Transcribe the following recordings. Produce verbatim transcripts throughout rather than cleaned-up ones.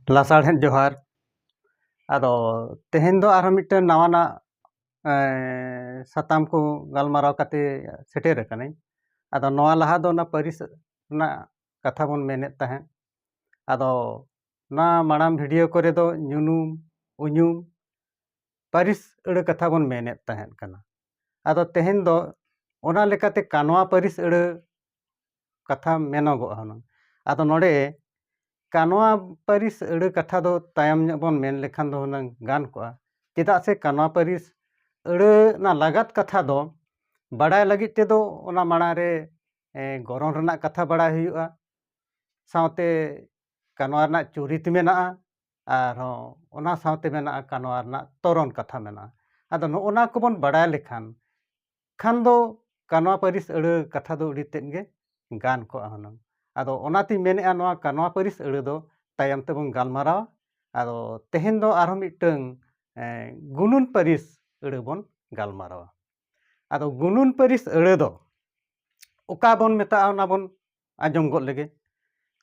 ᱞᱟᱥᱟᱲᱦᱮᱫ ᱡᱚᱦᱟᱨ᱾ ᱟᱫᱚ ᱛᱮᱦᱮᱧ ᱫᱚ ᱟᱨᱦᱚᱸ ᱢᱤᱫᱴᱮᱱ ᱱᱟᱣᱟᱱᱟᱜ, ᱮᱸ, ᱥᱟᱛᱟᱢ ᱠᱚ ᱜᱟᱞᱢᱟᱨᱟᱣ ᱠᱟᱛᱮ ᱥᱮᱴᱮᱨ ᱟᱠᱟᱱᱟᱹᱧ᱾ ᱟᱫᱚ ᱱᱚᱣᱟ ᱞᱟᱦᱟ ᱫᱚ ᱚᱱᱟ ᱯᱟᱹᱨᱤᱥ ᱨᱮᱱᱟᱜ ᱠᱟᱛᱷᱟ ᱵᱚᱱ ᱢᱮᱱᱮᱫ ᱛᱟᱦᱮᱸᱫ᱾ ᱟᱫᱚ ᱱᱚᱣᱟ ᱢᱟᱲᱟᱝ ᱵᱷᱤᱰᱤᱭᱳ ᱠᱚᱨᱮ ᱫᱚ ᱧᱩᱱᱩᱢ, ᱩᱧᱩᱢ, ᱯᱟᱹᱨᱤᱥ ᱟᱹᱲᱟᱹ ᱠᱟᱛᱷᱟ ᱵᱚᱱ ᱢᱮᱱᱮᱫ ᱛᱟᱦᱮᱸᱫ ᱠᱟᱱᱟ᱾ ᱟᱫᱚ ᱛᱮᱦᱮᱧ ᱫᱚ ᱚᱱᱟ ᱞᱮᱠᱟᱛᱮ ᱠᱟᱱᱣᱟ ᱯᱟᱹᱨᱤᱥ ᱟᱹᱲᱟᱹ ᱠᱟᱛᱷᱟ ᱢᱮᱱᱚᱜᱚᱜᱼᱟ ᱦᱩᱱᱟᱹᱝ᱾ ᱟᱫᱚ ᱱᱚᱰᱮ ᱠᱟᱱᱣᱟ ᱯᱟᱹᱨᱤᱥ ᱟᱹᱲᱟᱹ ᱠᱟᱛᱷᱟ ᱫᱚ ᱛᱟᱭᱚᱢ ᱧᱚᱜ ᱵᱚᱱ ᱢᱮᱱ ᱞᱮᱠᱷᱟᱱ ᱫᱚ ᱦᱩᱱᱟᱹᱝ ᱜᱟᱱ ᱠᱚᱜᱼᱟ᱾ ᱪᱮᱫᱟᱜ ᱥᱮ ᱠᱟᱱᱣᱟ ᱯᱟᱹᱨᱤᱥ ᱟᱹᱲᱟᱹ ᱨᱮᱱᱟᱜ ᱞᱟᱜᱟᱛ ᱠᱟᱛᱷᱟ ᱫᱚ ᱵᱟᱰᱟᱭ ᱞᱟᱹᱜᱤᱫ ᱛᱮᱫᱚ ᱚᱱᱟ ᱢᱟᱲᱟᱝ ᱨᱮ, ᱮ, ᱜᱚᱨᱚᱱ ᱨᱮᱱᱟᱜ ᱠᱟᱛᱷᱟ ᱵᱟᱲᱟᱭ ᱦᱩᱭᱩᱜᱼᱟ, ᱥᱟᱶᱛᱮ ᱠᱟᱱᱣᱟ ᱨᱮᱱᱟᱜ ᱪᱩᱨᱤᱛ ᱢᱮᱱᱟᱜᱼᱟ, ᱟᱨᱦᱚᱸ ᱚᱱᱟ ᱥᱟᱶᱛᱮ ᱢᱮᱱᱟᱜᱼᱟ ᱠᱟᱱᱣᱟ ᱨᱮᱱᱟᱜ ᱛᱚᱨᱚᱱ ᱠᱟᱛᱷᱟ ᱢᱮᱱᱟᱜᱼᱟ᱾ ᱟᱫᱚ ᱱᱚᱜᱼᱚ ᱱᱟ ᱠᱚᱵᱚᱱ ᱵᱟᱲᱟᱭ ᱞᱮᱠᱷᱟᱱ, ᱠᱷᱟᱱ ᱫᱚ ᱠᱟᱱᱣᱟ ᱯᱟᱹᱨᱤᱥ ᱟᱹᱲᱟᱹ ᱠᱟᱛᱷᱟ ᱫᱚ ᱟᱹᱰᱤ ᱛᱮᱫ ᱜᱮ ᱜᱟᱱ ᱠᱚᱜᱼᱟ ᱦᱩᱱᱟᱹᱝ᱾ ᱟᱫᱚ ᱚᱱᱟᱛᱤᱧ ᱢᱮᱱᱮᱫᱼᱟ, ᱱᱚᱣᱟ ᱠᱟᱱᱣᱟ ᱯᱟᱹᱨᱤᱥ ᱟᱹᱲᱟᱹ ᱫᱚ ᱛᱟᱭᱚᱢ ᱛᱮᱵᱚᱱ ᱜᱟᱞᱢᱟᱨᱟᱣᱟ᱾ ᱟᱫᱚ ᱛᱮᱦᱮᱧ ᱫᱚ ᱟᱨᱦᱚᱸ ᱢᱤᱫᱴᱟᱝ, ᱮ, ᱜᱩᱱᱩᱱ ᱯᱟᱹᱨᱤᱥ ᱟᱹᱲᱟᱹ ᱵᱚᱱ ᱜᱟᱞᱢᱟᱨᱟᱣᱟ᱾ ᱟᱫᱚ ᱜᱩᱱᱩᱱ ᱯᱟᱹᱨᱤᱥ ᱟᱹᱲᱟᱹ ᱫᱚ ᱚᱠᱟ ᱵᱚᱱ ᱢᱮᱛᱟᱜᱼᱟ, ᱚᱱᱟ ᱵᱚᱱ ᱟᱸᱡᱚᱢ ᱜᱚᱫ ᱞᱮᱜᱮ᱾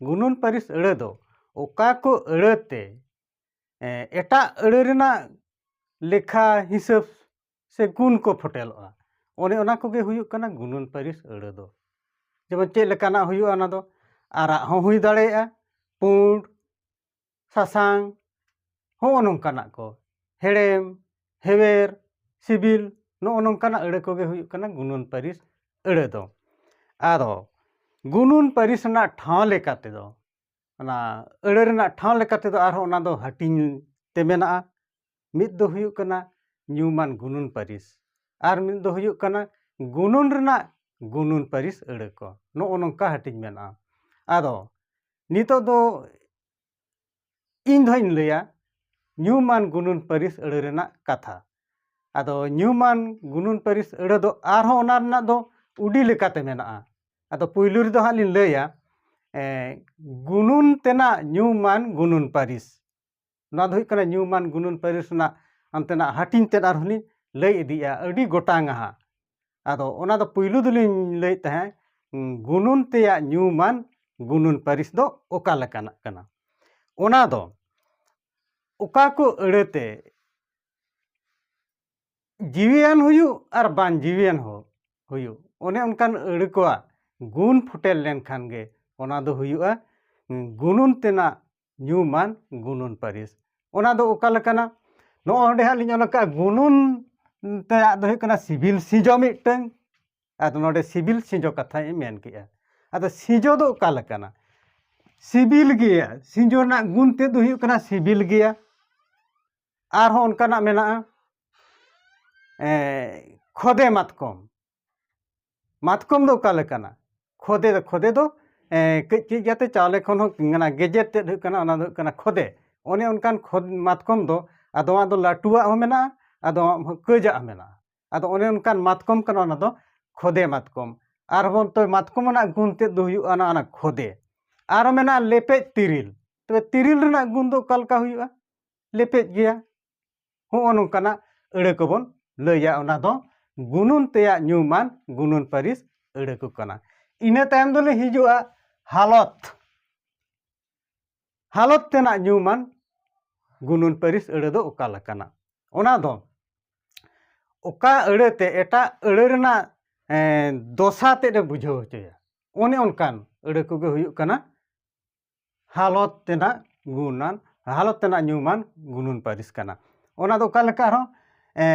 ᱜᱩᱱᱩᱱ ᱯᱟᱹᱨᱤᱥ ᱟᱹᱲᱟᱹ ᱫᱚ ᱚᱠᱟ ᱠᱚ ᱟᱹᱲᱟᱹ ᱛᱮ, ᱮ, ᱮᱴᱟᱜ ᱟᱹᱲᱟᱹ ᱨᱮᱱᱟᱜ ᱞᱮᱠᱷᱟ ᱦᱤᱥᱟᱹᱵ ᱥᱮ ᱜᱩᱱ ᱠᱚ ᱯᱷᱚᱴᱮᱞᱚᱜᱼᱟ, ᱚᱱᱮ ᱚᱱᱟ ᱠᱚᱜᱮ ᱦᱩᱭᱩᱜ ᱠᱟᱱᱟ ᱜᱩᱱᱩᱱ ᱯᱟᱹᱨᱤᱥ ᱟᱹᱲᱟᱹ ᱫᱚ᱾ ᱡᱮᱢᱚᱱ ᱪᱮᱫ ᱞᱮᱠᱟᱱᱟᱜ ᱦᱩᱭᱩᱜᱼᱟ, ᱚᱱᱟ ᱫᱚ ᱟᱨᱟᱜ ᱦᱚᱸ ᱦᱩᱭ ᱫᱟᱲᱮᱭᱟᱜᱼᱟ, ᱯᱩᱸᱰ, ᱥᱟᱥᱟᱝ, ᱦᱚᱸᱜᱼᱚ ᱱᱚᱝᱠᱟᱱᱟᱜ ᱠᱚ, ᱦᱮᱲᱮᱢ, ᱦᱮᱣᱮᱨ, ᱥᱤᱵᱤᱞ, ᱱᱚᱜᱼᱚ ᱱᱚᱝᱠᱟᱱᱟᱜ ᱟᱹᱲᱟᱹ ᱠᱚᱜᱮ ᱦᱩᱭᱩᱜ ᱠᱟᱱᱟ ᱜᱩᱱᱩᱱ ᱯᱟᱹᱨᱤᱥ ᱟᱹᱲᱟᱹ ᱫᱚ᱾ ᱟᱫᱚ ᱜᱩᱱᱩᱱ ᱯᱟᱹᱨᱤᱥ ᱨᱮᱱᱟᱜ ᱴᱷᱟᱶ ᱞᱮᱠᱟ ᱛᱮᱫᱚ, ᱚᱱᱟ ᱟᱹᱲᱟᱹ ᱨᱮᱱᱟᱜ ᱴᱷᱟᱶ ᱞᱮᱠᱟ ᱛᱮᱫᱚ ᱟᱨᱦᱚᱸ ᱚᱱᱟ ᱫᱚ ᱦᱟᱹᱴᱤᱧ ᱛᱮ ᱢᱮᱱᱟᱜᱼᱟ᱾ ᱢᱤᱫ ᱫᱚ ᱦᱩᱭᱩᱜ ᱠᱟᱱᱟ ᱧᱩᱢᱟᱱ ᱜᱩᱱᱩᱱ ᱯᱟᱹᱨᱤᱥ, ᱟᱨ ᱢᱤᱫ ᱫᱚ ᱦᱩᱭᱩᱜ ᱠᱟᱱᱟ ᱜᱩᱱᱩᱱ ᱨᱮᱱᱟᱜ ᱜᱩᱱᱩᱱ ᱯᱟᱹᱨᱤᱥ ᱟᱹᱲᱟᱹ ᱠᱚ᱾ ᱱᱚᱜᱼᱚ ᱱᱚᱝᱠᱟ ᱦᱟᱹᱴᱤᱧ ᱢᱮᱱᱟᱜᱼᱟ᱾ ᱟᱫᱚ ᱱᱤᱛᱚᱜ ᱫᱚ ᱤᱧ ᱫᱚ ᱦᱟᱸᱜ ᱤᱧ ᱞᱟᱹᱭᱟ ᱧᱩᱢᱟᱱ ᱜᱩᱱᱩᱱ ᱯᱟᱹᱨᱤᱥ ᱟᱹᱲᱟᱹ ᱨᱮᱱᱟᱜ ᱠᱟᱛᱷᱟ᱾ ᱟᱫᱚ ᱧᱩᱢᱟᱱ ᱜᱩᱱᱩᱱ ᱯᱟᱹᱨᱤᱥ ᱟᱹᱲᱟᱹ ᱫᱚ ᱟᱨᱦᱚᱸ ᱚᱱᱟ ᱨᱮᱱᱟᱜ ᱫᱚ ᱩᱰᱤ ᱞᱮᱠᱟᱛᱮ ᱢᱮᱱᱟᱜᱼᱟ᱾ ᱟᱫᱚ ᱯᱩᱭᱞᱩ ᱨᱮᱫᱚ ᱦᱟᱸᱜ ᱞᱤᱧ ᱞᱟᱹᱭᱟ, ᱮ, ᱜᱩᱱᱩᱱ ᱛᱮᱱᱟᱜ ᱧᱩᱢᱟᱱ ᱜᱩᱱᱩᱱ ᱯᱟᱹᱨᱤᱥ᱾ ᱱᱚᱣᱟ ᱫᱚ ᱦᱩᱭᱩᱜ ᱠᱟᱱᱟ ᱧᱩᱢᱟᱱ ᱜᱩᱱᱩᱱ ᱯᱟᱹᱨᱤᱥ ᱨᱮᱱᱟᱜ ᱚᱱᱛᱮᱱᱟᱜ ᱦᱟᱹᱴᱤᱧ ᱛᱮᱫ ᱟᱨᱦᱚᱸ ᱞᱤᱧ ᱞᱟᱹᱭ ᱤᱫᱤᱜᱼᱟ, ᱟᱹᱰᱤ ᱜᱚᱴᱟᱝ ᱦᱟᱸᱜ᱾ ᱟᱫᱚ ᱚᱱᱟ ᱫᱚ ᱯᱩᱭᱞᱩ ᱫᱚᱞᱤᱧ ᱞᱟᱹᱭᱮᱫ ᱛᱟᱦᱮᱸᱫ, ᱩᱸ, ᱜᱩᱱᱩᱱ ᱛᱮᱭᱟᱜ ᱧᱩᱢᱟᱱ ᱜᱩᱱᱩᱱ ᱯᱟᱹᱨᱤᱥ ᱫᱚ ᱚᱠᱟ ᱞᱮᱠᱟᱱᱟᱜ ᱠᱟᱱᱟ? ᱚᱱᱟ ᱫᱚ ᱚᱠᱟ ᱠᱚ ᱟᱹᱲᱟᱹᱛᱮ ᱡᱤᱣᱤᱭᱟᱱ ᱦᱩᱭᱩᱜ ᱟᱨ ᱵᱟᱝ ᱡᱤᱣᱤᱭᱟᱱ ᱦᱚᱸ ᱦᱩᱭᱩᱜ, ᱚᱱᱮ ᱚᱱᱠᱟᱱ ᱟᱹᱲᱟᱹ ᱠᱚᱣᱟᱜ ᱜᱩᱱ ᱯᱷᱩᱴᱮᱞ ᱞᱮᱱᱠᱷᱟᱱ ᱜᱮ ᱚᱱᱟ ᱫᱚ ᱦᱩᱭᱩᱜᱼᱟ ᱜᱩᱱᱩᱱ ᱛᱮᱱᱟᱜ ᱧᱩᱢᱟᱱ ᱜᱩᱱᱩᱱ ᱯᱟᱹᱨᱤᱥ᱾ ᱚᱱᱟ ᱫᱚ ᱚᱠᱟ ᱞᱮᱠᱟᱱᱟ? ᱱᱚᱜᱼᱚᱭ ᱚᱸᱰᱮ ᱦᱟᱸᱜ ᱞᱤᱧ ᱚᱞ ᱟᱠᱟᱫᱼᱟ, ᱜᱩᱱᱩᱱ ᱛᱮᱭᱟᱜ ᱫᱚ ᱦᱩᱭᱩᱜ ᱠᱟᱱᱟ ᱥᱤᱵᱤᱞ ᱥᱤᱸᱡᱚ ᱢᱤᱫᱴᱟᱹᱝ᱾ ᱟᱫᱚ ᱱᱚᱰᱮ ᱥᱤᱵᱤᱞ ᱥᱤᱸᱡᱚ ᱠᱟᱛᱷᱟᱧ ᱢᱮᱱ ᱠᱮᱜᱼᱟ᱾ ᱟᱫᱚ ᱥᱤᱸᱡᱚ ᱫᱚ ᱚᱠᱟ ᱞᱮᱠᱟᱱᱟ? ᱥᱤᱵᱤᱞ ᱜᱮᱭᱟ, ᱥᱤᱸᱡᱚ ᱨᱮᱱᱟᱜ ᱜᱩᱱ ᱛᱮᱫ ᱫᱚ ᱦᱩᱭᱩᱜ ᱠᱟᱱᱟ ᱥᱤᱵᱤᱞ ᱜᱮᱭᱟ᱾ ᱟᱨᱦᱚᱸ ᱚᱱᱠᱟᱱᱟᱜ ᱢᱮᱱᱟᱜᱼᱟ, ᱮ, ᱠᱷᱚᱫᱮ ᱢᱟᱛᱠᱚᱢ᱾ ᱢᱟᱛᱠᱚᱢ ᱫᱚ ᱚᱠᱟ ᱞᱮᱠᱟᱱᱟ? ᱠᱷᱚᱫᱮ ᱫᱚ, ᱠᱷᱚᱫᱮ ᱫᱚ, ᱮ, ᱠᱟᱹᱡ ᱠᱟᱹᱡ ᱜᱟᱛᱮ ᱪᱟᱣᱞᱮ ᱠᱷᱚᱱ ᱦᱚᱸ ᱚᱱᱟ ᱜᱮᱡᱮᱨ ᱛᱮᱫ ᱦᱩᱭᱩᱜ ᱠᱟᱱᱟ, ᱚᱱᱟ ᱫᱚ ᱦᱩᱭᱩᱜ ᱠᱟᱱᱟ ᱠᱷᱚᱫᱮ᱾ ᱚᱱᱮ ᱚᱱᱠᱟᱱ ᱠᱷᱚᱫ ᱢᱟᱛᱠᱚᱢ ᱫᱚ ᱟᱫᱚᱢᱟᱜ ᱫᱚ ᱞᱟᱹᱴᱩᱣᱟᱜ ᱦᱚᱸ ᱢᱮᱱᱟᱜᱼᱟ, ᱟᱫᱚᱢᱟᱜ ᱦᱚᱸ ᱠᱟᱹᱡᱟᱜ ᱦᱚᱸ ᱢᱮᱱᱟᱜᱼᱟ᱾ ᱟᱫᱚ ᱚᱱᱮ ᱚᱱᱠᱟᱱ ᱢᱟᱛᱠᱚᱢ ᱠᱟᱱᱟ, ᱚᱱᱟ ᱫᱚ ᱠᱷᱚᱫᱮ ᱢᱟᱛᱠᱚᱢ᱾ ᱟᱨᱦᱚᱸ ᱛᱚ ᱢᱟᱛᱠᱚᱢ ᱨᱮᱱᱟᱜ ᱜᱩᱱ ᱛᱮᱫ ᱫᱚ ᱦᱩᱭᱩᱜᱼᱟ ᱚᱱᱟ, ᱚᱱᱟ ᱠᱷᱚᱫᱮ᱾ ᱟᱨᱦᱚᱸ ᱢᱮᱱᱟᱜᱼᱟ ᱞᱮᱯᱮᱡ ᱛᱤᱨᱤᱞ᱾ ᱛᱚᱵᱮ ᱛᱤᱨᱤᱞ ᱨᱮᱱᱟᱜ ᱜᱩᱱ ᱫᱚ ᱚᱠᱟ ᱞᱮᱠᱟ ᱦᱩᱭᱩᱜᱼᱟ? ᱞᱮᱯᱮᱡ ᱜᱮᱭᱟ᱾ ᱦᱚᱸᱜᱼᱚ ᱱᱚᱝᱠᱟᱱᱟᱜ ᱟᱹᱲᱟᱹ ᱠᱚᱵᱚᱱ ᱞᱟᱹᱭᱟ, ᱚᱱᱟ ᱫᱚ ᱜᱩᱱᱩᱱ ᱛᱮᱭᱟᱜ ᱧᱩᱢᱟᱱ ᱜᱩᱱᱩᱱ ᱯᱟᱹᱨᱤᱥ ᱟᱹᱲᱟᱹ ᱠᱚ ᱠᱟᱱᱟ᱾ ᱤᱱᱟᱹ ᱛᱟᱭᱚᱢ ᱫᱚᱞᱮ ᱦᱤᱡᱩᱜᱼᱟ ᱦᱟᱞᱚᱛ᱾ ᱦᱟᱞᱚᱛ ᱛᱮᱱᱟᱜ ᱧᱩᱢᱟᱱ ᱜᱩᱱᱩᱱ ᱯᱟᱹᱨᱤᱥ ᱟᱹᱲᱟᱹ ᱫᱚ ᱚᱠᱟ ᱞᱮᱠᱟᱱᱟ? ᱚᱱᱟ ᱫᱚ ᱚᱠᱟ ᱟᱹᱲᱟᱹ ᱛᱮ ᱮᱴᱟᱜ ᱟᱹᱲᱟᱹ ᱨᱮᱱᱟᱜ, ᱮᱸ, ᱫᱚᱥᱟ ᱛᱮᱫ ᱮ ᱵᱩᱡᱷᱟᱹᱣ ᱦᱚᱪᱚᱭᱟ, ᱚᱱᱮ ᱚᱱᱠᱟᱱ ᱟᱹᱲᱟᱹ ᱠᱚᱜᱮ ᱦᱩᱭᱩᱜ ᱠᱟᱱᱟ ᱦᱟᱞᱚᱛ ᱛᱮᱱᱟᱜ ᱜᱩᱱᱟᱱ, ᱦᱟᱞᱚᱛ ᱛᱮᱱᱟᱜ ᱧᱩᱢᱟᱱ ᱜᱩᱱᱩᱱ ᱯᱟᱹᱨᱤᱥ ᱠᱟᱱᱟ᱾ ᱚᱱᱟ ᱫᱚ ᱚᱠᱟ ᱞᱮᱠᱟ ᱟᱨᱦᱚᱸ, ᱮ,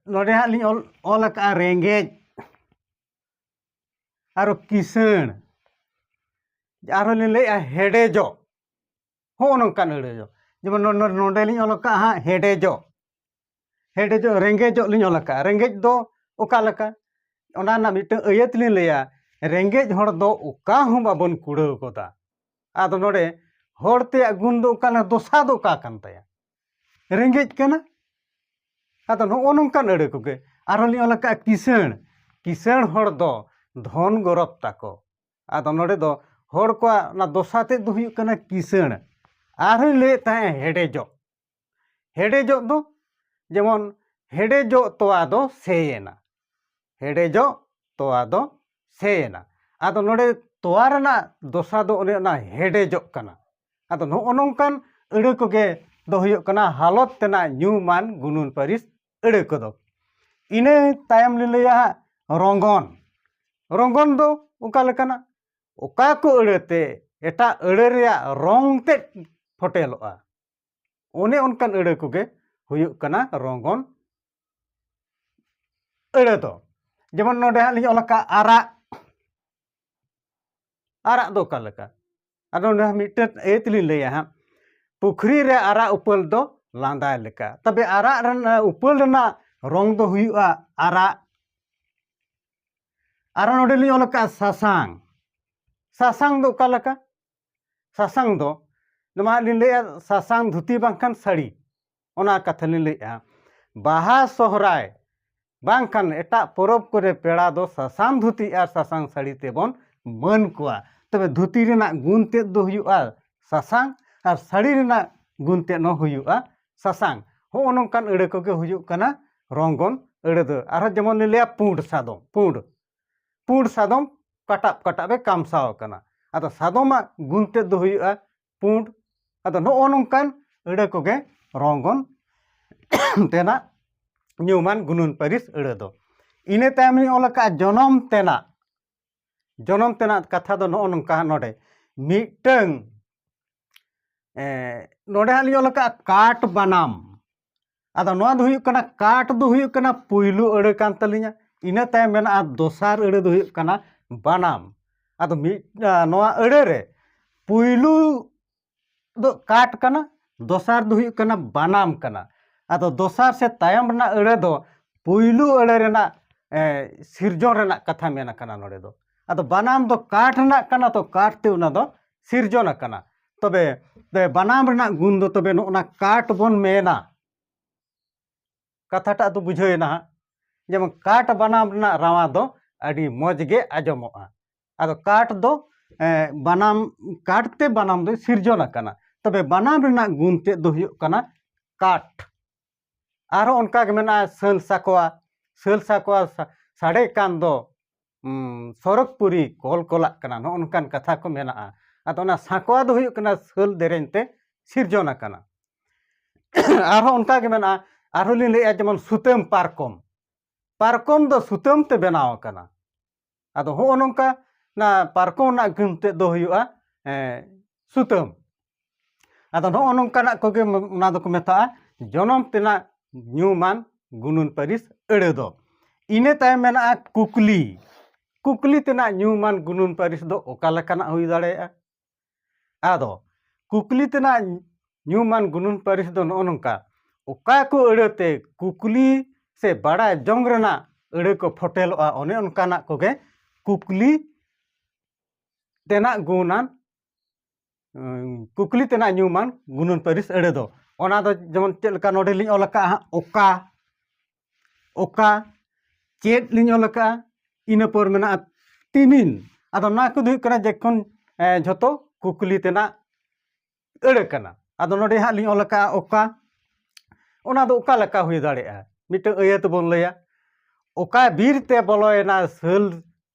ᱱᱚᱰᱮ ᱦᱟᱸᱜ ᱞᱤᱧ ᱚᱞ, ᱚᱞ ᱟᱠᱟᱫᱼᱟ ᱨᱮᱸᱜᱮᱡ, ᱟᱨᱚ ᱠᱤᱥᱟᱹᱬ, ᱟᱨᱦᱚᱸ ᱞᱤᱧ ᱞᱟᱹᱭᱮᱫᱼᱟ ᱦᱮᱰᱮᱡᱚᱜ᱾ ᱦᱚᱸᱜᱼᱚ ᱱᱚᱝᱠᱟᱱ ᱟᱹᱲᱟᱹ ᱫᱚ, ᱡᱮᱢᱚᱱ ᱱᱚ-, ᱱᱚ-, ᱱᱚᱰᱮ ᱞᱤᱧ ᱚᱞ ᱟᱠᱟᱫᱼᱟ ᱦᱟᱸᱜ ᱦᱮᱰᱮᱡᱚᱜ, ᱦᱮᱰᱮᱡᱚᱜ, ᱨᱮᱸᱜᱮᱡᱚᱜ ᱞᱤᱧ ᱚᱞ ᱟᱠᱟᱫᱼᱟ᱾ ᱨᱮᱸᱜᱮᱡ ᱫᱚ ᱚᱠᱟ ᱞᱮᱠᱟ? ᱚᱱᱟ ᱨᱮᱱᱟᱜ ᱢᱤᱫᱴᱟᱝ ᱟᱹᱭᱟᱹᱛ ᱞᱤᱧ ᱞᱟᱹᱭᱟ, ᱨᱮᱸᱜᱮᱡ ᱦᱚᱲ ᱫᱚ ᱚᱠᱟ ᱦᱚᱸ ᱵᱟᱵᱚᱱ ᱠᱩᱲᱟᱹᱣ ᱜᱚᱫᱟ᱾ ᱟᱫᱚ ᱱᱚᱰᱮ ᱦᱚᱲ ᱛᱮᱭᱟᱜ ᱜᱩᱱ ᱫᱚ ᱚᱠᱟ ᱞᱮᱠᱟ, ᱫᱚᱥᱟ ᱫᱚ ᱚᱠᱟ ᱠᱟᱱ ᱛᱟᱭᱟ? ᱨᱮᱸᱜᱮᱡ ᱠᱟᱱᱟ᱾ ᱟᱫᱚ ᱱᱚᱜᱼᱚ ᱱᱚᱝᱠᱟᱱ ᱟᱹᱲᱟᱹ ᱠᱚᱜᱮ᱾ ᱟᱨᱦᱚᱸ ᱞᱤᱧ ᱚᱞ ᱟᱠᱟᱫᱼᱟ ᱠᱤᱥᱟᱹᱬ, ᱠᱤᱥᱟᱹᱬ ᱦᱚᱲ ᱫᱚ ᱫᱷᱚᱱ ᱜᱚᱨᱚᱵᱽ ᱛᱟᱠᱚ᱾ ᱟᱫᱚ ᱱᱚᱰᱮ ᱫᱚ ᱦᱚᱲ ᱠᱚᱣᱟᱜ ᱚᱱᱟ ᱫᱚᱥᱟ ᱛᱮᱫ ᱫᱚ ᱦᱩᱭᱩᱜ ᱠᱟᱱᱟ ᱠᱤᱥᱟᱹᱬ᱾ ᱟᱨᱦᱚᱸᱧ ᱞᱟᱹᱭᱮᱫ ᱛᱟᱦᱮᱸᱫ ᱦᱮᱰᱮᱡᱚᱜ᱾ ᱦᱮᱰᱮᱡᱚᱜ ᱫᱚ ᱡᱮᱢᱚᱱ ᱦᱮᱰᱮᱡᱚᱜ ᱛᱚᱣᱟ ᱫᱚ ᱥᱮᱭᱮᱱᱟ, ᱦᱮᱰᱮᱡᱚᱜ ᱛᱚᱣᱟ ᱫᱚ ᱥᱮᱭᱮᱱᱟ᱾ ᱟᱫᱚ ᱱᱚᱰᱮ ᱛᱚᱣᱟ ᱨᱮᱱᱟᱜ ᱫᱚᱥᱟ ᱫᱚ ᱚᱱᱮ ᱚᱱᱟ ᱦᱮᱰᱮᱡᱚᱜ ᱠᱟᱱᱟ᱾ ᱟᱫᱚ ᱱᱚᱜᱼᱚ ᱱᱚᱝᱠᱟᱱ ᱟᱹᱲᱟᱹ ᱠᱚᱜᱮ ᱫᱚ ᱦᱩᱭᱩᱜ ᱠᱟᱱᱟ ᱦᱟᱞᱚᱛ ᱛᱮᱱᱟᱜ ᱧᱩᱢᱟᱱ ᱜᱩᱱᱩᱱ ᱯᱟᱹᱨᱤᱥ ᱟᱹᱲᱟᱹ ᱠᱚᱫᱚ᱾ ᱤᱱᱟᱹ ᱛᱟᱭᱚᱢ ᱞᱤᱧ ᱞᱟᱹᱭᱟ ᱦᱟᱸᱜ ᱨᱚᱝᱜᱚᱱ᱾ ᱨᱚᱝᱜᱚᱱ ᱫᱚ ᱚᱠᱟ ᱞᱮᱠᱟᱱᱟ? ᱚᱠᱟ ᱠᱚ ᱟᱹᱲᱟᱹ ᱛᱮ ᱮᱴᱟᱜ ᱟᱹᱲᱟᱹ ᱨᱮᱭᱟᱜ ᱨᱚᱝ ᱛᱮᱫ ᱯᱷᱚᱴᱮᱞᱚᱜᱼᱟ, ᱚᱱᱮ ᱚᱱᱠᱟᱱ ᱟᱹᱲᱟᱹ ᱠᱚᱜᱮ ᱦᱩᱭᱩᱜ ᱠᱟᱱᱟ ᱨᱚᱝᱜᱚᱱ ᱟᱹᱲᱟᱹ ᱫᱚ᱾ ᱡᱮᱢᱚᱱ ᱱᱚᱰᱮ ᱦᱟᱸᱜ ᱞᱤᱧ ᱚᱞ ᱟᱠᱟᱫ ᱟᱨᱟᱜ᱾ ᱟᱨᱟᱜ ᱫᱚ ᱚᱠᱟ ᱞᱮᱠᱟ? ᱟᱫᱚ ᱱᱚᱰᱮ ᱢᱤᱫᱴᱮᱱ ᱮ ᱛᱮᱞᱤᱧ ᱞᱟᱹᱭᱟ ᱦᱟᱸᱜ, ᱯᱩᱠᱷᱨᱤ ᱨᱮ ᱟᱨᱟᱜ ᱩᱯᱟᱹᱞ ᱫᱚ ᱞᱟᱸᱫᱟᱭ ᱞᱮᱠᱟ᱾ ᱛᱚᱵᱮ ᱟᱨᱟᱜ ᱨᱮᱱᱟᱜ, ᱩᱯᱟᱹᱞ ᱨᱮᱱᱟᱜ ᱨᱚᱝ ᱫᱚ ᱦᱩᱭᱩᱜᱼᱟ ᱟᱨᱟᱜ᱾ ᱟᱨᱚ ᱱᱚᱰᱮ ᱞᱤᱧ ᱚᱞ ᱟᱠᱟᱫᱼᱟ ᱥᱟᱥᱟᱝ᱾ ᱥᱟᱥᱟᱝ ᱫᱚ ᱚᱠᱟ ᱞᱮᱠᱟ? ᱥᱟᱥᱟᱝ ᱫᱚ, ᱱᱚᱣᱟ ᱦᱟᱸᱜ ᱞᱤᱧ ᱞᱟᱹᱭᱮᱫᱼᱟ, ᱥᱟᱥᱟᱝ ᱫᱷᱩᱛᱤ ᱵᱟᱝᱠᱷᱟᱱ ᱥᱟᱹᱲᱤ, ᱚᱱᱟ ᱠᱟᱛᱷᱟ ᱞᱤᱧ ᱞᱟᱹᱭᱮᱫᱼᱟ᱾ ᱵᱟᱦᱟ ᱥᱚᱦᱨᱟᱭ ᱵᱟᱝᱠᱷᱟᱱ ᱮᱴᱟᱜ ᱯᱚᱨᱚᱵᱽ ᱠᱚᱨᱮ ᱯᱮᱲᱟ ᱫᱚ ᱥᱟᱥᱟᱝ ᱫᱷᱩᱛᱤ ᱟᱨ ᱥᱟᱥᱟᱝ ᱥᱟᱹᱲᱤ ᱛᱮᱵᱚᱱ ᱢᱟᱹᱱ ᱠᱚᱣᱟ᱾ ᱛᱚᱵᱮ ᱫᱷᱩᱛᱤ ᱨᱮᱱᱟᱜ ᱜᱩᱱ ᱛᱮᱫ ᱫᱚ ᱦᱩᱭᱩᱜᱼᱟ ᱥᱟᱥᱟᱝ, ᱟᱨ ᱥᱟᱹᱲᱤ ᱨᱮᱱᱟᱜ ᱜᱩᱱ ᱛᱮᱫ ᱦᱚᱸ ᱦᱩᱭᱩᱜᱼᱟ ᱥᱟᱥᱟᱝ᱾ ᱦᱚᱸᱜᱼᱚ ᱱᱚᱝᱠᱟᱱ ᱟᱹᱲᱟᱹ ᱠᱚᱜᱮ ᱦᱩᱭᱩᱜ ᱠᱟᱱᱟ ᱨᱚᱝᱜᱚᱱ ᱟᱹᱲᱟᱹ ᱫᱚ᱾ ᱟᱨᱦᱚᱸ ᱡᱮᱢᱚᱱ ᱞᱤᱧ ᱞᱟᱹᱭᱟ ᱯᱩᱸᱰ ᱥᱟᱫᱚᱢ, ᱯᱩᱸᱰ, ᱯᱩᱸᱰ ᱥᱟᱫᱚᱢ ᱠᱟᱴᱟᱵ ᱠᱟᱴᱟᱵ ᱮ ᱠᱟᱢᱥᱟᱣ ᱟᱠᱟᱱᱟ᱾ ᱟᱫᱚ ᱥᱟᱫᱚᱢᱟᱜ ᱜᱩᱱ ᱛᱮᱫ ᱫᱚ ᱦᱩᱭᱩᱜᱼᱟ ᱯᱩᱸᱰ᱾ ᱟᱫᱚ ᱱᱚᱜᱼᱚ ᱱᱚᱝᱠᱟᱱ ᱟᱹᱲᱟᱹ ᱠᱚᱜᱮ ᱨᱚᱝᱜᱚᱱ ᱛᱮᱱᱟᱜ ᱧᱩᱢᱟᱱ ᱜᱩᱱᱩᱱ ᱯᱟᱹᱨᱤᱥ ᱟᱹᱲᱟᱹ ᱫᱚ᱾ ᱤᱱᱟᱹ ᱛᱟᱭᱚᱢ ᱞᱤᱧ ᱚᱞ ᱟᱠᱟᱫᱼᱟ ᱡᱚᱱᱚᱢ ᱛᱮᱱᱟᱜ᱾ ᱡᱚᱱᱚᱢ ᱛᱮᱱᱟᱜ ᱠᱟᱛᱷᱟ ᱫᱚ ᱱᱚᱜᱼᱚ ᱱᱚᱝᱠᱟ ᱦᱟᱸᱜ ᱱᱚᱰᱮ᱾ ᱢᱤᱫᱴᱟᱹᱝ, ᱮ, ᱱᱚᱰᱮ ᱦᱟᱸᱜ ᱞᱤᱧ ᱚᱞ ᱟᱠᱟᱫᱼᱟ ᱠᱟᱴ ᱵᱟᱱᱟᱢ᱾ ᱟᱫᱚ ᱱᱚᱣᱟ ᱫᱚ ᱦᱩᱭᱩᱜ ᱠᱟᱱᱟ, ᱠᱟᱴ ᱫᱚ ᱦᱩᱭᱩᱜ ᱠᱟᱱᱟ ᱯᱩᱭᱞᱩ ᱟᱹᱲᱟᱹ ᱠᱟᱱ ᱛᱟᱹᱞᱤᱧᱟ᱾ ᱤᱱᱟᱹ ᱛᱟᱭᱚᱢ ᱢᱮᱱᱟᱜᱼᱟ ᱫᱚᱥᱟᱨ ᱟᱹᱲᱟᱹ ᱫᱚ ᱦᱩᱭᱩᱜ ᱠᱟᱱᱟ ᱵᱟᱱᱟᱢ᱾ ᱟᱫᱚ ᱢᱤᱫ, ᱟ, ᱱᱚᱣᱟ ᱟᱹᱲᱟᱹ ᱨᱮ ᱯᱩᱭᱞᱩ ᱫᱚ ᱠᱟᱴ ᱠᱟᱱᱟ, ᱫᱚᱥᱟᱨ ᱫᱚ ᱦᱩᱭᱩᱜ ᱠᱟᱱᱟ ᱵᱟᱱᱟᱢ ᱠᱟᱱᱟ᱾ ᱟᱫᱚ ᱫᱚᱥᱟᱨ ᱥᱮ ᱛᱟᱭᱚᱢ ᱨᱮᱱᱟᱜ ᱟᱹᱲᱟᱹ ᱫᱚ ᱯᱩᱭᱞᱩ ᱟᱹᱲᱟᱹ ᱨᱮᱱᱟᱜ, ᱮ, ᱥᱤᱨᱡᱚᱱ ᱨᱮᱱᱟᱜ ᱠᱟᱛᱷᱟ ᱢᱮᱱ ᱟᱠᱟᱱᱟ ᱱᱚᱰᱮ ᱫᱚ᱾ ᱟᱫᱚ ᱵᱟᱱᱟᱢ ᱫᱚ ᱠᱟᱴ ᱨᱮᱱᱟᱜ ᱠᱟᱱᱟ, ᱛᱚ ᱠᱟᱴ ᱛᱮ ᱚᱱᱟ ᱫᱚ ᱥᱤᱨᱡᱚᱱ ᱟᱠᱟᱱᱟ᱾ ᱛᱚᱵᱮ, ᱛᱚᱵᱮ ᱵᱟᱱᱟᱢ ᱨᱮᱱᱟᱜ ᱜᱩᱱ ᱫᱚ ᱛᱚᱵᱮ ᱱᱚᱜᱼᱚ ᱱᱟ ᱠᱟᱴ ᱵᱚᱱ ᱢᱮᱱᱟ᱾ ᱠᱟᱛᱷᱟᱴᱟᱜ ᱫᱚ ᱵᱩᱡᱷᱟᱹᱣ ᱮᱱᱟ ᱦᱟᱸᱜ᱾ ᱡᱮᱢᱚᱱ ᱠᱟᱴ ᱵᱟᱱᱟᱢ ᱨᱮᱱᱟᱜ ᱨᱟᱣᱟ ᱫᱚ ᱟᱹᱰᱤ ᱢᱚᱡᱽ ᱜᱮ ᱟᱸᱡᱚᱢᱚᱜᱼᱟ᱾ ᱟᱫᱚ ᱠᱟᱴ ᱫᱚ, ᱮ, ᱵᱟᱱᱟᱢ, ᱠᱟᱴ ᱛᱮ ᱵᱟᱱᱟᱢ ᱫᱚᱭ ᱥᱤᱨᱡᱚᱱ ᱟᱠᱟᱱᱟ᱾ ᱛᱚᱵᱮ ᱵᱟᱱᱟᱢ ᱨᱮᱱᱟᱜ ᱜᱩᱱ ᱛᱮᱫ ᱫᱚ ᱦᱩᱭᱩᱜ ᱠᱟᱱᱟ ᱠᱟᱴ᱾ ᱟᱨᱦᱚᱸ ᱚᱱᱠᱟ ᱜᱮ ᱢᱮᱱᱟᱜᱼᱟ ᱥᱟᱹᱞ ᱥᱟᱠᱣᱟ᱾ ᱥᱟᱹᱞ ᱥᱟᱠᱣᱟ ᱥᱟ-, ᱥᱟᱰᱮ ᱠᱟᱱ ᱫᱚ, ᱩᱸ, ᱥᱚᱨᱚᱜᱽᱯᱩᱨᱤ ᱠᱚᱞ ᱠᱚᱞᱟᱜ ᱠᱟᱱᱟ, ᱱᱚᱜᱼᱚ ᱱᱚᱝᱠᱟᱱ ᱠᱟᱛᱷᱟ ᱠᱚ ᱢᱮᱱᱟᱜᱼᱟ᱾ ᱟᱫᱚ ᱚᱱᱟ ᱥᱟᱸᱠᱣᱟ ᱫᱚ ᱦᱩᱭᱩᱜ ᱠᱟᱱᱟ ᱥᱟᱹᱞ ᱫᱮᱨᱮᱧ ᱛᱮ ᱥᱤᱨᱡᱚᱱ ᱟᱠᱟᱱᱟ᱾ ᱟᱨᱦᱚᱸ ᱚᱱᱠᱟ ᱜᱮ ᱢᱮᱱᱟᱜᱼᱟ, ᱟᱨᱦᱚᱸ ᱞᱤᱧ ᱞᱟᱹᱭᱮᱫᱼᱟ, ᱡᱮᱢᱚᱱ ᱥᱩᱛᱟᱹᱢ ᱯᱟᱨᱠᱚᱢ᱾ ᱯᱟᱨᱠᱚᱢ ᱫᱚ ᱥᱩᱛᱟᱹᱢ ᱛᱮ ᱵᱮᱱᱟᱣ ᱟᱠᱟᱱᱟ᱾ ᱟᱫᱚ ᱦᱚᱸᱜᱼᱚ ᱱᱚᱝᱠᱟ ᱚᱱᱟ ᱯᱟᱨᱠᱚᱢ ᱨᱮᱱᱟᱜ ᱜᱩᱱ ᱛᱮᱫ ᱫᱚ ᱦᱩᱭᱩᱜᱼᱟ, ᱮᱸ, ᱥᱩᱛᱟᱹᱢ᱾ ᱟᱫᱚ ᱱᱚᱜᱼᱚ ᱱᱚᱝᱠᱟᱱᱟᱜ ᱠᱚᱜᱮ ᱚᱱᱟ ᱫᱚᱠᱚ ᱢᱮᱛᱟᱜᱼᱟ ᱡᱚᱱᱚᱢ ᱛᱮᱱᱟᱜ ᱧᱩᱢᱟᱱ ᱜᱩᱱᱟᱹᱱ ᱯᱟᱹᱨᱤᱥ ᱟᱹᱲᱟᱹ ᱫᱚ᱾ ᱤᱱᱟᱹ ᱛᱟᱭᱚᱢ ᱢᱮᱱᱟᱜᱼᱟ ᱠᱩᱠᱞᱤ᱾ ᱠᱩᱠᱞᱤ ᱛᱮᱱᱟᱜ ᱧᱩᱢᱟᱱ ᱜᱩᱱᱟᱹᱱ ᱯᱟᱹᱨᱤᱥ ᱫᱚ ᱚᱠᱟ ᱞᱮᱠᱟᱱᱟᱜ ᱦᱩᱭ ᱫᱟᱲᱮᱭᱟᱜᱼᱟ? ᱟᱫᱚ ᱠᱩᱠᱞᱤ ᱛᱮᱱᱟᱜ ᱧᱩᱢᱟᱱ ᱜᱩᱱᱟᱹᱱ ᱯᱟᱹᱨᱤᱥ ᱫᱚ ᱱᱚᱜᱼᱚ ᱱᱚᱝᱠᱟ, ᱚᱠᱟ ᱠᱚ ᱟᱹᱲᱟᱹᱛᱮ ᱠᱩᱠᱞᱤ ᱥᱮ ᱵᱟᱲᱟᱭ ᱡᱚᱝ ᱨᱮᱱᱟᱜ ᱟᱹᱲᱟᱹ ᱠᱚ ᱯᱷᱚᱴᱮᱞᱚᱜᱼᱟ, ᱚᱱᱮ ᱚᱱᱠᱟᱱᱟᱜ ᱠᱚᱜᱮ ᱠᱩᱠᱞᱤ ᱛᱮᱱᱟᱜ ᱜᱩᱱᱟᱱ, ᱩᱸ, ᱠᱩᱠᱞᱤ ᱛᱮᱱᱟᱜ ᱧᱩᱢᱟᱱ ᱜᱩᱱᱟᱹᱱ ᱯᱟᱹᱨᱤᱥ ᱟᱹᱲᱟᱹ ᱫᱚ᱾ ᱚᱱᱟ ᱫᱚ ᱡᱮᱢᱚᱱ ᱪᱮᱫ ᱞᱮᱠᱟ ᱱᱚᱰᱮ ᱞᱤᱧ ᱚᱞ ᱟᱠᱟᱫᱼᱟ ᱦᱟᱸᱜ, ᱚᱠᱟ, ᱚᱠᱟ, ᱪᱮᱫ ᱞᱤᱧ ᱚᱞ ᱟᱠᱟᱫᱼᱟ, ᱤᱱᱟᱹ ᱯᱚᱨ ᱢᱮᱱᱟᱜᱼᱟ ᱛᱤᱢᱤᱱ᱾ ᱟᱫᱚ ᱱᱚᱣᱟ ᱠᱚᱫᱚ ᱦᱩᱭᱩᱜ ᱠᱟᱱᱟ ᱡᱚᱠᱷᱚᱱ, ᱮ, ᱡᱷᱚᱛᱚ ᱠᱩᱠᱞᱤ ᱛᱮᱱᱟᱜ ᱟᱹᱲᱟᱹ ᱠᱟᱱᱟ᱾ ᱟᱫᱚ ᱱᱚᱰᱮ ᱦᱟᱸᱜ ᱞᱤᱧ ᱚᱞ ᱟᱠᱟᱫᱼᱟ ᱚᱠᱟ᱾ ᱚᱱᱟ ᱫᱚ ᱚᱠᱟ ᱞᱮᱠᱟ ᱦᱩᱭ ᱫᱟᱲᱮᱭᱟᱜᱼᱟ? ᱢᱤᱫᱴᱟᱝ ᱟᱹᱭᱟᱹᱛ ᱵᱚᱱ ᱞᱟᱹᱭᱟ, ᱚᱠᱟ ᱵᱤᱨ ᱛᱮ ᱵᱚᱞᱚᱭᱮᱱᱟ ᱥᱟᱹᱞ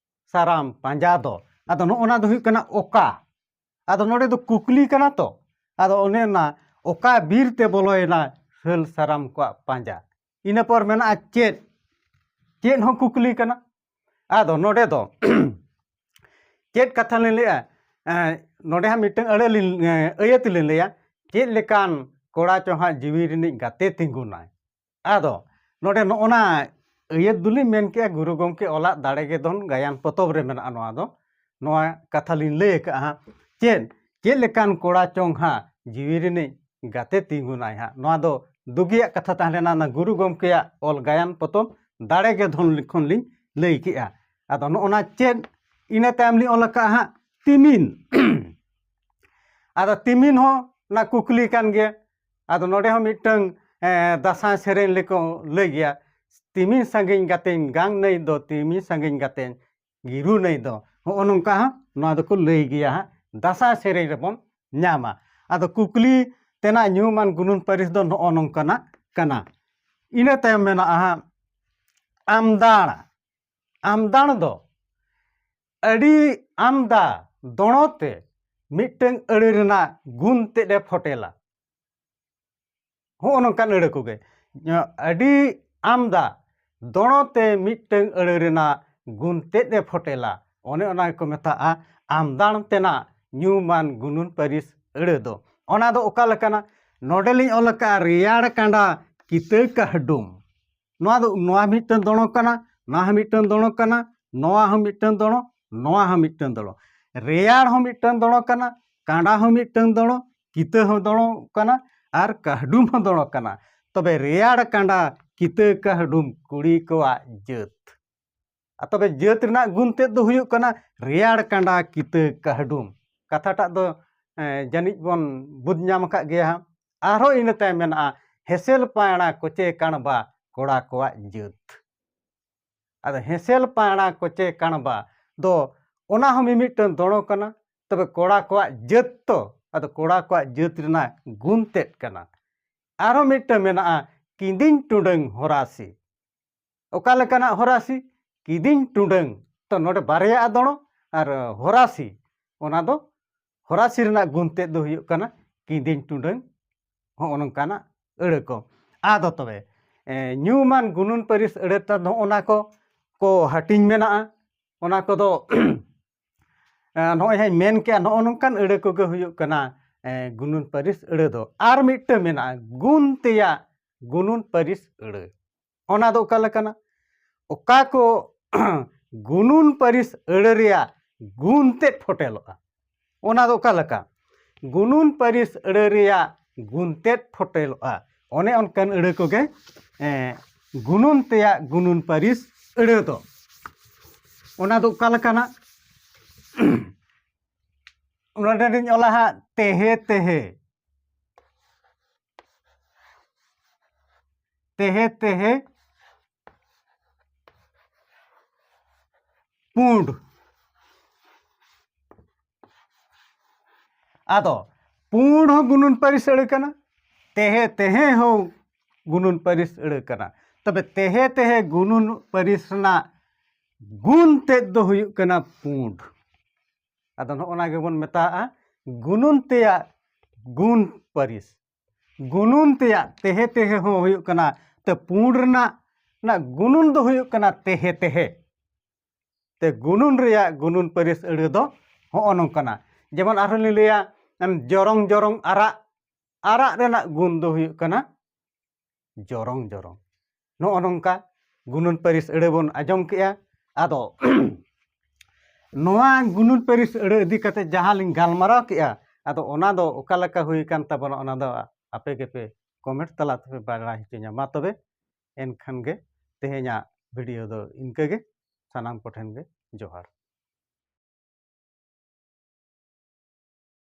ᱥᱟᱨᱟᱢ ᱯᱟᱸᱡᱟ ᱫᱚ᱾ ᱟᱫᱚ ᱱᱚᱜᱼᱚ ᱱᱟ ᱫᱚ ᱦᱩᱭᱩᱜ ᱠᱟᱱᱟ ᱚᱠᱟ᱾ ᱟᱫᱚ ᱱᱚᱰᱮ ᱫᱚ ᱠᱩᱠᱞᱤ ᱠᱟᱱᱟ ᱛᱚ᱾ ᱟᱫᱚ ᱚᱱᱮ ᱚᱱᱟ ᱚᱠᱟ ᱵᱤᱨ ᱛᱮ ᱵᱚᱞᱚᱭᱮᱱᱟ ᱥᱟᱹᱞ ᱥᱟᱨᱟᱢ ᱠᱚᱣᱟᱜ ᱯᱟᱸᱡᱟ᱾ ᱤᱱᱟᱹ ᱯᱚᱨ ᱢᱮᱱᱟᱜᱼᱟ ᱪᱮᱫ᱾ ᱪᱮᱫ ᱦᱚᱸ ᱠᱩᱠᱞᱤ ᱠᱟᱱᱟ᱾ ᱟᱫᱚ ᱱᱚᱰᱮ ᱫᱚ ᱪᱮᱫ ᱠᱟᱛᱷᱟ ᱞᱤᱧ ᱞᱟᱹᱭᱟ? ᱮᱸ, ᱱᱚᱰᱮ ᱦᱟᱸᱜ ᱢᱤᱫᱴᱟᱝ ᱟᱹᱲᱟᱹ ᱞᱤᱧ, ᱮᱸ, ᱟᱹᱭᱟᱹᱛ ᱞᱤᱧ ᱞᱟᱹᱭᱟ, ᱪᱮᱫ ᱞᱮᱠᱟᱱ ᱠᱚᱲᱟ ᱪᱚ ᱦᱟᱸᱜ ᱡᱤᱣᱤ ᱨᱤᱱᱤᱡ ᱜᱟᱛᱮ ᱛᱤᱸᱜᱩᱱᱟᱭ᱾ ᱟᱫᱚ ᱱᱚᱰᱮ ᱱᱚᱜᱼᱚ ᱱᱟ ᱟᱹᱭᱟᱹᱛ ᱫᱚᱞᱤᱧ ᱢᱮᱱ ᱠᱮᱜᱼᱟ, ᱜᱩᱨᱩ ᱜᱚᱢᱠᱮ ᱚᱞᱟᱜ ᱫᱟᱲᱮ ᱜᱮ ᱫᱷᱚᱱ ᱜᱟᱭᱟᱱ ᱯᱚᱛᱚᱵ ᱨᱮ ᱢᱮᱱᱟᱜᱼᱟ ᱱᱚᱣᱟ ᱫᱚ᱾ ᱱᱚᱣᱟ ᱠᱟᱛᱷᱟ ᱞᱤᱧ ᱞᱟᱹᱭ ᱟᱠᱟᱫᱼᱟ ᱦᱟᱸᱜ, ᱪᱮᱫ, ᱪᱮᱫ ᱞᱮᱠᱟᱱ ᱠᱚᱲᱟ ᱪᱚᱝ ᱦᱟᱸᱜ ᱡᱤᱣᱤ ᱨᱤᱱᱤᱡ ᱜᱟᱛᱮ ᱛᱤᱸᱜᱩᱱᱟᱭ ᱦᱟᱸᱜ᱾ ᱱᱚᱣᱟ ᱫᱚ ᱫᱩᱜᱤᱭᱟᱜ ᱠᱟᱛᱷᱟ ᱛᱟᱦᱮᱸ ᱞᱮᱱᱟ, ᱚᱱᱟ ᱜᱩᱨᱩ ᱜᱚᱢᱠᱮᱭᱟᱜ ᱚᱞ ᱜᱟᱭᱟᱱ ᱯᱚᱛᱚᱵ ᱫᱟᱲᱮ ᱜᱮ ᱫᱷᱚᱱ ᱠᱷᱚᱱ ᱞᱤᱧ ᱞᱟᱹᱭ ᱠᱮᱜᱼᱟ᱾ ᱟᱫᱚ ᱱᱚᱜᱼᱚ ᱱᱟ ᱪᱮᱫ, ᱤᱱᱟᱹ ᱛᱟᱭᱚᱢ ᱞᱤᱧ ᱚᱞ ᱟᱠᱟᱫᱼᱟ ᱦᱟᱸᱜ ᱛᱤᱢᱤᱱ᱾ ᱟᱫᱚ ᱛᱤᱢᱤᱱ ᱦᱚᱸ ᱚᱱᱟ ᱠᱩᱠᱞᱤ ᱠᱟᱱ ᱜᱮᱭᱟ᱾ ᱟᱫᱚ ᱱᱚᱰᱮ ᱦᱚᱸ ᱢᱤᱫᱴᱟᱝ, ᱮᱸ, ᱫᱟᱸᱥᱟᱭ ᱥᱮᱨᱮᱧ ᱞᱮᱠᱚ ᱞᱟᱹᱭ ᱜᱮᱭᱟ, ᱛᱤᱢᱤᱱ ᱥᱟᱺᱜᱤᱧ ᱜᱟᱛᱮᱧ ᱜᱟᱝ ᱱᱟᱹᱭ ᱫᱚ, ᱛᱤᱢᱤᱱ ᱥᱟᱺᱜᱤᱧ ᱜᱟᱛᱮᱧ ᱜᱤᱨᱩ ᱱᱟᱹᱭ ᱫᱚ᱾ ᱦᱚᱸᱜᱼᱚ ᱱᱚᱝᱠᱟ ᱦᱚᱸ ᱱᱚᱣᱟ ᱫᱚᱠᱚ ᱞᱟᱹᱭ ᱜᱮᱭᱟ ᱦᱟᱸᱜ, ᱫᱟᱸᱥᱟᱭ ᱥᱮᱨᱮᱧ ᱨᱮᱵᱚᱱ ᱧᱟᱢᱟ᱾ ᱟᱫᱚ ᱠᱩᱠᱞᱤ ᱛᱮᱱᱟᱜ ᱧᱩᱢᱟᱱ ᱜᱩᱱᱟᱹᱱ ᱯᱟᱹᱨᱤᱥ ᱫᱚ ᱱᱚᱜᱼᱚ ᱱᱚᱝᱠᱟᱱᱟᱜ ᱠᱟᱱᱟ᱾ ᱤᱱᱟᱹ ᱛᱟᱭᱚᱢ ᱢᱮᱱᱟᱜᱼᱟ ᱦᱟᱸᱜ ᱟᱢᱫᱟᱲ᱾ ᱟᱢᱫᱟᱲ ᱫᱚ ᱟᱹᱰᱤ ᱟᱢᱫᱟ ᱫᱚᱲᱚ ᱛᱮ ᱢᱤᱫᱴᱟᱹᱝ ᱟᱹᱲᱟᱹ ᱨᱮᱱᱟᱜ ᱜᱩᱱ ᱛᱮᱫ ᱮ ᱯᱷᱚᱴᱮᱞᱟ᱾ ᱦᱚᱸᱜᱼᱚ ᱱᱚᱝᱠᱟᱱ ᱟᱹᱲᱟᱹ ᱠᱚᱜᱮ᱾ ᱟᱹᱰᱤ ᱟᱢᱫᱟ ᱫᱚᱬᱚ ᱛᱮ ᱢᱤᱫᱴᱟᱹᱝ ᱟᱹᱲᱟᱹ ᱨᱮᱱᱟᱜ ᱜᱩᱱ ᱛᱮᱫ ᱮ ᱯᱷᱚᱴᱮᱞᱟ᱾ ᱚᱱᱮ ᱚᱱᱟ ᱜᱮᱠᱚ ᱢᱮᱛᱟᱜᱼᱟ ᱟᱢᱫᱟᱬ ᱛᱮᱱᱟᱜ ᱧᱩᱢᱟᱱ ᱜᱩᱱᱩᱱ ᱯᱟᱹᱨᱤᱥ ᱟᱹᱲᱟᱹ ᱫᱚ᱾ ᱚᱱᱟ ᱫᱚ ᱚᱠᱟ ᱞᱮᱠᱟᱱᱟ? ᱱᱚᱰᱮ ᱞᱤᱧ ᱚᱞ ᱟᱠᱟᱫᱼᱟ ᱨᱮᱭᱟᱲ ᱠᱟᱸᱰᱟ ᱠᱤᱛᱟᱹ ᱠᱟᱹᱦᱰᱩᱢ᱾ ᱱᱚᱣᱟ ᱫᱚ, ᱱᱚᱣᱟ ᱢᱤᱫᱴᱟᱹᱝ ᱫᱚᱬᱚ ᱠᱟᱱᱟ, ᱱᱚᱣᱟ ᱦᱚᱸ ᱢᱤᱫᱴᱟᱹᱝ ᱫᱚᱬᱚ ᱠᱟᱱᱟ, ᱱᱚᱣᱟ ᱦᱚᱸ ᱢᱤᱫᱴᱟᱹᱝ ᱫᱚᱬᱚ, ᱱᱚᱣᱟ ᱦᱚᱸ ᱢᱤᱫᱴᱟᱹᱝ ᱫᱚᱬᱚ᱾ ᱨᱮᱭᱟᱲ ᱦᱚᱸ ᱢᱤᱫᱴᱟᱹᱝ ᱫᱚᱬᱚ ᱠᱟᱱᱟ, ᱠᱟᱸᱰᱟ ᱦᱚᱸ ᱢᱤᱫᱴᱟᱹᱝ ᱫᱚᱬᱚ, ᱠᱤᱛᱟᱹ ᱦᱚᱸ ᱫᱚᱬᱚ ᱠᱟᱱᱟ, ᱟᱨ ᱠᱟᱹᱦᱰᱩᱢ ᱦᱚᱸ ᱫᱚᱬᱚ ᱠᱟᱱᱟ᱾ ᱛᱚᱵᱮ ᱨᱮᱭᱟᱲ ᱠᱟᱸᱰᱟ ᱠᱤᱛᱟᱹ ᱠᱟᱹᱦᱰᱩᱢ ᱠᱩᱲᱤ ᱠᱚᱣᱟᱜ ᱡᱟᱹᱛ᱾ ᱟᱨ ᱛᱚᱵᱮ ᱡᱟᱹᱛ ᱨᱮᱱᱟᱜ ᱜᱩᱱ ᱛᱮᱫ ᱫᱚ ᱦᱩᱭᱩᱜ ᱠᱟᱱᱟ ᱨᱮᱭᱟᱲ ᱠᱟᱸᱰᱟ ᱠᱤᱛᱟᱹ ᱠᱟᱹᱦᱰᱩᱢ᱾ ᱠᱟᱛᱷᱟᱴᱟᱜ ᱫᱚ, ᱮᱸ, ᱡᱟᱹᱱᱤᱡ ᱵᱚᱱ ᱵᱩᱡᱽ ᱧᱟᱢ ᱟᱠᱟᱫ ᱜᱮᱭᱟ ᱦᱟᱸᱜ᱾ ᱟᱨᱦᱚᱸ ᱤᱱᱟᱹ ᱛᱟᱭᱚᱢ ᱢᱮᱱᱟᱜᱼᱟ ᱦᱮᱸᱥᱮᱞ ᱯᱟᱭᱲᱟ ᱠᱚᱪᱮ ᱠᱟᱬᱵᱟ ᱠᱚᱲᱟ ᱠᱚᱣᱟᱜ ᱡᱟᱹᱛ᱾ ᱟᱫᱚ ᱦᱮᱸᱥᱮᱞ ᱯᱟᱭᱲᱟ ᱠᱚᱪᱮ ᱠᱟᱬᱵᱟ ᱫᱚ ᱚᱱᱟ ᱦᱚᱸ ᱢᱤᱢᱤᱫᱴᱟᱹᱝ ᱫᱚᱬᱚ ᱠᱟᱱᱟ᱾ ᱛᱚᱵᱮ ᱠᱚᱲᱟ ᱠᱚᱣᱟᱜ ᱡᱟᱹᱛ ᱛᱚ, ᱟᱫᱚ ᱠᱚᱲᱟ ᱠᱚᱣᱟᱜ ᱡᱟᱹᱛ ᱨᱮᱱᱟᱜ ᱜᱩᱱ ᱛᱮᱫ ᱠᱟᱱᱟ᱾ ᱟᱨᱦᱚᱸ ᱢᱤᱫᱴᱟᱹᱝ ᱢᱮᱱᱟᱜᱼᱟ ᱠᱤᱫᱤᱧ ᱴᱩᱰᱟᱹᱝ ᱦᱚᱨᱟᱥᱤ᱾ ᱚᱠᱟ ᱞᱮᱠᱟᱱᱟᱜ ᱦᱚᱨᱟᱥᱤ? ᱠᱤᱫᱤᱧ ᱴᱩᱰᱟᱹᱝ᱾ ᱛᱚ ᱱᱚᱰᱮ ᱵᱟᱨᱭᱟᱜᱼᱟ ᱫᱚᱬᱚ ᱟᱨ ᱦᱚᱨᱟᱥᱤ, ᱚᱱᱟ ᱫᱚ ᱦᱚᱨᱟᱥᱤ ᱨᱮᱱᱟᱜ ᱜᱩᱱ ᱛᱮᱫ ᱫᱚ ᱦᱩᱭᱩᱜ ᱠᱟᱱᱟ ᱠᱤᱫᱤᱧ ᱴᱩᱰᱟᱹᱝ᱾ ᱦᱚᱸᱜᱼᱚ ᱱᱚᱝᱠᱟᱱᱟᱜ ᱟᱹᱲᱟᱹ ᱠᱚ᱾ ᱟᱫᱚ ᱛᱚᱵᱮ, ᱮ, ᱧᱩᱢᱟᱱ ᱜᱩᱱᱩᱱ ᱯᱟᱹᱨᱤᱥ ᱟᱹᱲᱟᱹ ᱛᱮ ᱱᱚᱜᱼᱚ ᱱᱟ ᱠᱚ, ᱠᱚ ᱦᱟᱹᱴᱤᱧ ᱢᱮᱱᱟᱜᱼᱟ᱾ ᱚᱱᱟ ᱠᱚᱫᱚ ᱮ, ᱱᱚᱜᱼᱚᱭ ᱦᱟᱸᱜ ᱤᱧ ᱢᱮᱱ ᱠᱮᱜᱼᱟ, ᱱᱚᱜᱼᱚ ᱱᱚᱝᱠᱟᱱ ᱟᱹᱲᱟᱹ ᱠᱚᱜᱮ ᱦᱩᱭᱩᱜ ᱠᱟᱱᱟ, ᱮ, ᱜᱩᱱᱩᱱ ᱯᱟᱹᱨᱤᱥ ᱟᱹᱲᱟᱹ ᱫᱚ᱾ ᱟᱨ ᱢᱤᱫᱴᱟᱹᱝ ᱢᱮᱱᱟᱜᱼᱟ ᱜᱩᱱ ᱛᱮᱭᱟᱜ ᱜᱩᱱᱩᱱ ᱯᱟᱹᱨᱤᱥ ᱟᱹᱲᱟᱹ᱾ ᱚᱱᱟ ᱫᱚ ᱚᱠᱟ ᱞᱮᱠᱟᱱᱟ? ᱚᱠᱟ ᱠᱚ ᱜᱩᱱᱩᱱ ᱯᱟᱹᱨᱤᱥ ᱟᱹᱲᱟᱹ ᱨᱮᱭᱟᱜ ᱜᱩᱱ ᱛᱮᱫ ᱯᱷᱚᱴᱮᱞᱚᱜᱼᱟ, ᱚᱱᱟ ᱫᱚ ᱚᱠᱟ ᱞᱮᱠᱟ? ᱜᱩᱱᱩᱱ ᱯᱟᱹᱨᱤᱥ ᱟᱹᱲᱟᱹ ᱨᱮᱭᱟᱜ ᱜᱩᱱ ᱛᱮᱫ ᱯᱷᱚᱴᱮᱞᱚᱜᱼᱟ᱾ ᱚᱱᱮ ᱚᱱᱠᱟᱱ ᱟᱹᱲᱟᱹ ᱠᱚᱜᱮ, ᱮ, ᱜᱩᱱᱩᱱ ᱛᱮᱭᱟᱜ ᱜᱩᱱᱩᱱ ᱯᱟᱹᱨᱤᱥ ᱟᱹᱲᱟᱹ ᱫᱚ᱾ ᱚᱱᱟ ᱫᱚ ᱚᱠᱟ ᱞᱮᱠᱟᱱᱟ? ᱱᱚᱰᱮ ᱞᱤᱧ ᱚᱞᱟ ᱦᱟᱸᱜ ᱛᱮᱦᱮ ᱛᱮᱦᱮ᱾ ᱛᱮᱦᱮ ᱛᱮᱦᱮ ᱯᱩᱸᱰ᱾ ᱟᱫᱚ ᱯᱩᱸᱰ ᱦᱚᱸ ᱜᱩᱱᱩᱱ ᱯᱟᱹᱨᱤᱥ ᱟᱹᱲᱟᱹ ᱠᱟᱱᱟ, ᱛᱮᱦᱮ ᱛᱮᱦᱮ ᱦᱚᱸ ᱜᱩᱱᱩᱱ ᱯᱟᱹᱨᱤᱥ ᱟᱹᱲᱟᱹ ᱠᱟᱱᱟ᱾ ᱛᱚᱵᱮ ᱛᱮᱦᱮ ᱛᱮᱦᱮ ᱜᱩᱱᱩᱱ ᱯᱟᱹᱨᱤᱥ ᱨᱮᱱᱟᱜ ᱜᱩᱱ ᱛᱮᱫ ᱫᱚ ᱦᱩᱭᱩᱜ ᱠᱟᱱᱟ ᱯᱩᱸᱰ᱾ ᱟᱫᱚ ᱱᱚᱜᱼᱚ ᱱᱟ ᱜᱮᱵᱚᱱ ᱢᱮᱛᱟᱜᱼᱟ ᱜᱩᱱᱩᱱ ᱛᱮᱭᱟᱜ ᱜᱩᱱ ᱯᱟᱹᱨᱤᱥ᱾ ᱜᱩᱱᱩᱱ ᱛᱮᱭᱟᱜ ᱛᱮᱦᱮ ᱛᱮᱦᱮ ᱦᱚᱸ ᱦᱩᱭᱩᱜ ᱠᱟᱱᱟ, ᱛᱮ ᱯᱩᱸᱰ ᱨᱮᱱᱟᱜ, ᱨᱮᱱᱟᱜ ᱜᱩᱱᱩᱱ ᱫᱚ ᱦᱩᱭᱩᱜ ᱠᱟᱱᱟ ᱛᱮᱦᱮ ᱛᱮᱦᱮ᱾ ᱛᱮ ᱜᱩᱱᱩᱱ ᱨᱮᱭᱟᱜ ᱜᱩᱱᱩᱱ ᱯᱟᱹᱨᱤᱥ ᱟᱹᱲᱟᱹ ᱫᱚ ᱦᱚᱸᱜᱼᱚ ᱱᱚᱝᱠᱟᱱᱟ᱾ ᱡᱮᱢᱚᱱ ᱟᱨᱦᱚᱸ ᱞᱤᱧ ᱞᱟᱹᱭᱟ, ᱮᱢ, ᱡᱚᱨᱚᱝ ᱡᱚᱨᱚᱝ ᱟᱨᱟᱜ, ᱟᱨᱟᱜ ᱨᱮᱱᱟᱜ ᱜᱩᱱ ᱫᱚ ᱦᱩᱭᱩᱜ ᱠᱟᱱᱟ ᱡᱚᱨᱚᱝ ᱡᱚᱨᱚᱝ᱾ ᱱᱚᱜᱼᱚ ᱱᱚᱝᱠᱟ ᱜᱩᱱᱩᱱ ᱯᱟᱹᱨᱤᱥ ᱟᱹᱲᱟᱹ ᱵᱚᱱ ᱟᱸᱡᱚᱢ ᱠᱮᱜᱼᱟ᱾ ᱟᱫᱚ ᱱᱚᱣᱟ ᱜᱩᱱᱩᱱ ᱯᱟᱹᱨᱤᱥ ᱟᱹᱲᱟᱹ ᱤᱫᱤ ᱠᱟᱛᱮ ᱡᱟᱦᱟᱸ ᱞᱤᱧ ᱜᱟᱞᱢᱟᱨᱟᱣ ᱠᱮᱜᱼᱟ, ᱟᱫᱚ ᱚᱱᱟ ᱫᱚ ᱚᱠᱟ ᱞᱮᱠᱟ ᱦᱩᱭ ᱟᱠᱟᱱ ᱛᱟᱵᱚᱱᱟ, ᱚᱱᱟ ᱫᱚ ᱟᱯᱮ ᱜᱮᱯᱮ ᱠᱚᱢᱮᱱᱴ ᱛᱟᱞᱟ ᱛᱮᱯᱮ ᱵᱟᱲᱟᱭ ᱦᱚᱪᱚᱧᱟ᱾ ᱢᱟ ᱛᱚᱵᱮ, ᱮᱱᱠᱷᱟᱱ ᱜᱮ ᱛᱮᱦᱮᱧᱟᱜ ᱵᱷᱤᱰᱤᱭᱳ ᱫᱚ ᱤᱱᱠᱟᱹ ᱜᱮ᱾ ᱥᱟᱱᱟᱢ ᱠᱚᱴᱷᱮᱱ ᱜᱮ ᱡᱚᱦᱟᱨ᱾